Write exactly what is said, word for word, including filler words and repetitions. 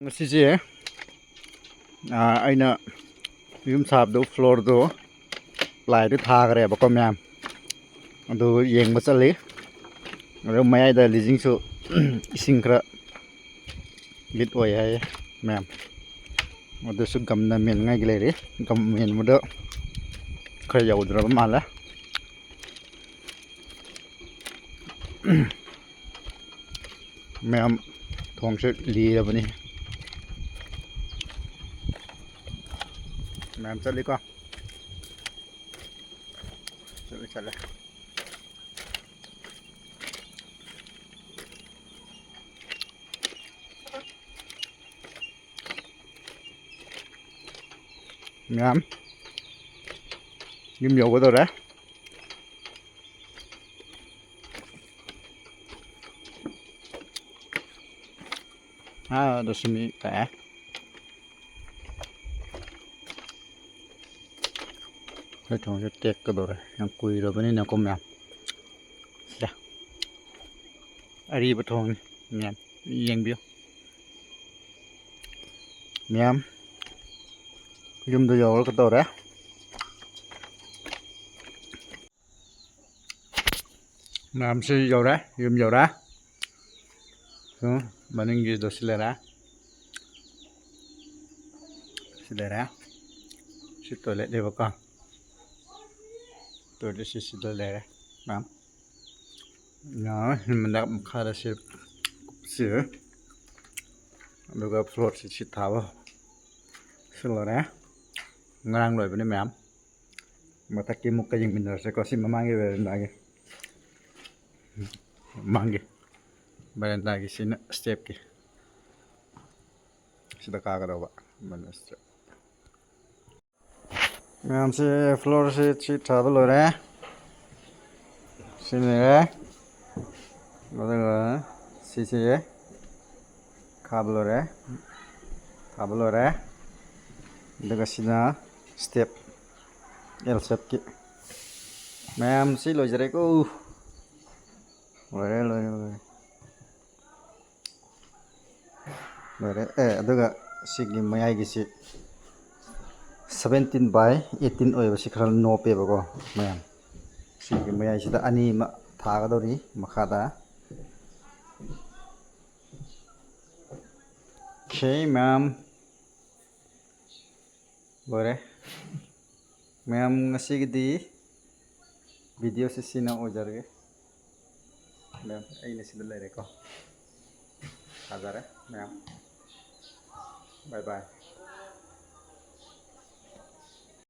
ꯉꯁꯤꯁꯦ, ꯑꯥ, ꯑꯩꯅ ꯌꯨꯝ ꯁꯥꯕꯗꯣ, ꯐ꯭ꯂꯣꯔꯗꯣ, ꯄ꯭ꯂꯥꯏꯗꯣ ꯊꯥꯈ꯭ꯔꯦꯕꯀꯣ ꯃꯌꯥꯝ꯫ ꯑꯗꯨ ꯌꯦꯡꯕ ꯆꯠꯂꯤ꯫ ꯑꯗꯨ ꯃꯌꯥꯏꯗ ꯂꯤꯖꯤꯡꯁꯨ ꯏꯁꯤꯡ ꯈꯔ ꯂꯤꯠ ꯑꯣꯏ ꯍꯥꯏꯌꯦ ꯃꯌꯥꯝ꯫ ꯑꯗꯨꯁꯨ ꯒꯝꯅ ꯃꯦꯟꯉꯥꯏꯒꯤ ꯂꯩꯔꯤ꯫ ꯒꯝ ꯃꯦꯟꯕꯗ ꯈꯔ ꯌꯧꯗ꯭ꯔꯕ ꯃꯥꯜꯂꯦ꯫ ꯃꯌꯥꯝ, ꯊꯣꯡꯁꯦ ꯂꯤꯔꯕꯅꯤ꯫ ꯃꯌꯥꯝ ꯆꯠꯂꯤꯀꯣ꯫ ꯆꯠꯂꯦ, ꯆꯠꯂꯦ꯫ ꯃꯌꯥꯝ, ꯌꯨꯝ ꯌꯧꯒꯗꯧꯔꯦ꯫ ꯑꯥ, ꯑꯗꯨꯁꯨ ꯃꯤ ꯂꯥꯛꯑꯦ꯫ ꯑꯩꯈꯣꯏ ꯊꯣꯡꯁꯦ ꯇꯦꯛꯀꯗꯧꯔꯦ, ꯌꯥꯝ ꯀꯨꯏꯔꯕꯅꯤꯅꯀꯣ ꯃꯌꯥꯝ꯫ ꯁꯦ, ꯑꯔꯤꯕ ꯊꯣꯡꯅꯤ ꯃꯌꯥꯝ, ꯌꯦꯡꯕꯤꯌꯨ꯫ ꯃꯌꯥꯝ, ꯌꯨꯝꯗ ꯌꯧꯔꯒꯗꯧꯔꯦ꯫ ꯃꯌꯥꯝꯁꯤ ꯌꯧꯔꯦ, ꯌꯨꯝ ꯌꯧꯔꯦ꯫ ꯁꯨꯝ ꯃꯅꯤꯡꯒꯤꯗꯣ ꯁꯤ ꯂꯩꯔꯦ꯫ ꯁꯤ ꯂꯩꯔꯦ꯫ ꯁꯤ ꯇꯣꯏꯂꯦꯠꯅꯦꯕꯀꯣ꯫ ꯇꯣꯏꯂꯦꯠꯁꯤ ꯁꯤꯗ ꯂꯩꯔꯦ ꯃꯌꯥꯝ꯫ ꯌꯥꯔꯦ, ꯃꯊꯛ ꯃꯈꯥꯗ ꯁꯤ ꯀꯨꯞꯁꯤ꯫ ꯑꯗꯨꯒ ꯐ꯭ꯂꯣꯔꯁꯤ ꯁꯤ ꯊꯥꯕ꯫ ꯁꯤ ꯂꯣꯏꯔꯦ꯫ ꯉꯔꯥꯡ ꯂꯣꯏꯕꯅꯤ ꯃꯌꯥꯝ꯫ ꯃꯊꯛꯀꯤ ꯑꯃꯨꯛꯀ ꯌꯦꯡꯃꯤꯟꯅꯔꯁꯦꯀꯣ꯫ ꯁꯤ ꯃꯃꯥꯡꯒꯤ ꯕꯦꯔꯦꯟꯗꯥꯒꯤ꯫ ꯃꯃꯥꯡꯒꯤ ꯕꯦꯔꯦꯟꯗꯥꯒꯤ ꯁꯤꯅ ꯁ꯭ꯇꯦꯞꯀꯤ꯫ ꯁꯤꯗ ꯀꯥꯒꯗꯧꯕ꯫ Money step. ꯃꯌꯥꯝꯁꯦ ꯐ꯭ꯂꯣꯔꯁꯦ ꯁꯤ ꯊꯥꯕ ꯂꯣꯏꯔꯦ꯫ ꯁꯤ ꯂꯩꯔꯦ꯫ ꯑꯗꯨꯒ ꯁꯤꯁꯦ ꯈꯥꯕ ꯂꯣꯏꯔꯦ꯫ ꯊꯥꯕ ꯂꯣꯏꯔꯦ꯫ ꯑꯗꯨꯒ ꯁꯤꯅ ꯁ꯭ꯇꯦꯞ, ꯑꯦꯜ ꯁꯦꯞꯀꯤ꯫ ꯃꯌꯥꯝ ꯁꯤ ꯂꯣꯏꯖꯔꯦꯀꯣ꯫ ꯂꯣꯏꯔꯦ, ꯂꯣꯏꯔꯦ, ꯂꯣꯏꯔꯦ꯫ ꯂꯣꯏꯔꯦ꯫ ꯑꯦ, ꯑꯗꯨꯒ ꯁꯤꯒꯤ ꯃꯌꯥꯏꯒꯤꯁꯤ seventeen by eighteen ꯑꯣꯏꯕꯁꯤ ꯈꯔ ꯅꯣꯞꯄꯦꯕꯀꯣ ꯃꯌꯥꯝ꯫ ꯁꯤꯒꯤ ꯃꯌꯥꯏꯁꯤꯗ ꯑꯅꯤ ꯑꯃ ꯊꯥꯒꯗꯧꯔꯤ ꯃꯈꯥꯗ꯫ Okay, ma'am. ꯂꯣꯏꯔꯦ꯫ ꯃꯌꯥꯝ, ꯉꯁꯤꯒꯤꯗꯤ videoꯁꯤ ꯁꯤꯅ ꯑꯣꯏꯖꯔꯒꯦ꯫ ꯃꯌꯥꯝ, ꯑꯩꯅ ꯁꯤꯗ ꯂꯩꯔꯦꯀꯣ꯫ ꯊꯥꯖꯔꯦ ꯃꯌꯥꯝ꯫ Bye bye꯫